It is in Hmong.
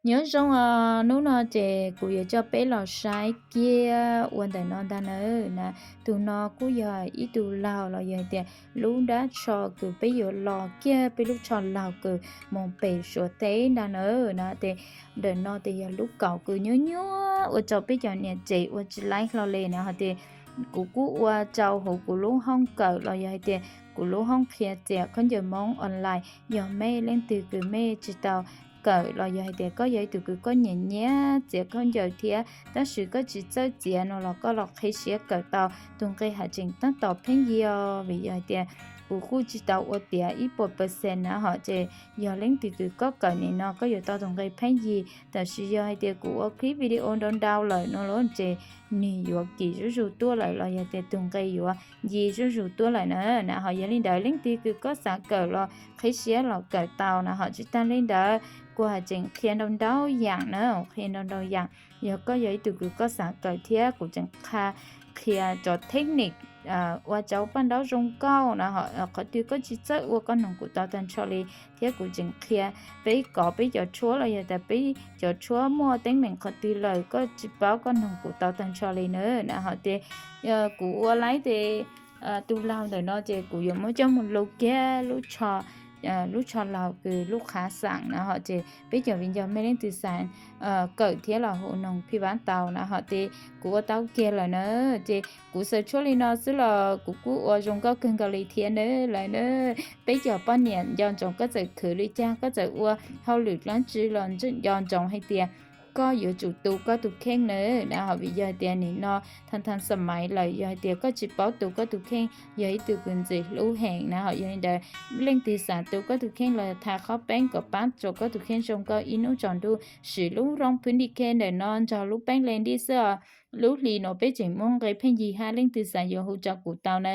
Nyob zoo os, hnub no ces kuv yuav coj peb los saib kiag ua ntawm no ntag nawb na. Tus no kuj yog ib tug laug los yog hais tias lub dab tsho kws peb yuav los kiag peb lub tsho laug kws mus pem Suav teb ntag nawb na. Ces ntawm no ces yog lub kaum kws nyuaj nyuaj ua rau peb cov niam tsev ua tsis laib hlo li na. Hos tias kuv kuj ua rau hauv kuv lub hoob kawm los yog hais tias kuv lub hoob qhia txiav khaub ncaws Hmoob online, yog mej leej twg kws mej tsis tau kawm los yog hais tias koj yog ib tug kws koj nyiam nyiam txiav khaub ncaws thiab tab sis koj tsis txawj txiav no los koj los qhib siab kawm tau tus nqi haj tseem tab tom pheej yig os. Vim yog hais tias kuv kuj tsis tau ua tiav ib puas percent na hos ces yog leej twg kws koj kawm nim no koj yuav tau tus nqi pheej yig. Tab sis yog hais tias kuv ua clip video ntau ntau lawm no los ces nws yuav kim zuj zus tuaj lawm los yog tias tus nqi yuav yig zuj zus tuaj lawm na. Na hos yog li ntawd leej twg kws koj xav kawm los qhib siab los kawm tau na hos tsis tag li ntawd kuv haj tseem qhia ntau ntau yaam na, qhia ntau ntau yaam. Yog koj yog ib tug kws koj xav kawm thiab kuv tseem qha qhia cov technique ua rau paj ntaub zoo nkauj na hos qhov twg koj tsis txawj ua koj noog kuv tau tag nrho li. Thiab kuv tseem qhia peb kov peb cov tshuab los yog tas peb cov tshuab muaj teeb meem qhov twg lawm koj tsis paub koj noog kuv tau tag nrho li na. Na hos ces kuv ua laib ces tus laug ntawm no ces kuv yuav muab coj mus lug kiag lub tsho, lub tsho laug kws lub qhab xaam na hos ces peb cov viv ncaus mej leej twg xav kawm thiab los hu noog phij vab tau na hos ces kuv ua tau kiag lawm na. Ces kuv xaws tshuab li no xwb los kuv kuj ua zoo nkauj kawg nkaus li thiab na lawm na. Peb cov poj niam nco ntsoov koj txawm khwv li cas koj txawm ua hauj lwm dlaab tsi los nco ntsoov hais tias koj yuav tsum tu koj tus kheej na. Na hos vim yog tias nim no tha tha xa maiv lawm yog hais tias koj tsis paub tu koj tus kheej yog ib tug kws ntxim hlub heev na hos yog li ntawd leej twg xav tu koj tus kheej los tha qhob peeb kom paab rua koj tus kheej zoo nkauj ib hnub tsaus ntuj. Siv lub roob phwb nti khe ntawm no nrog lub peeb le nti xwb os. Lub hli no peb tseem muaj nqe pheej yig hab leej twg xav yuav hu rau kuv tau na.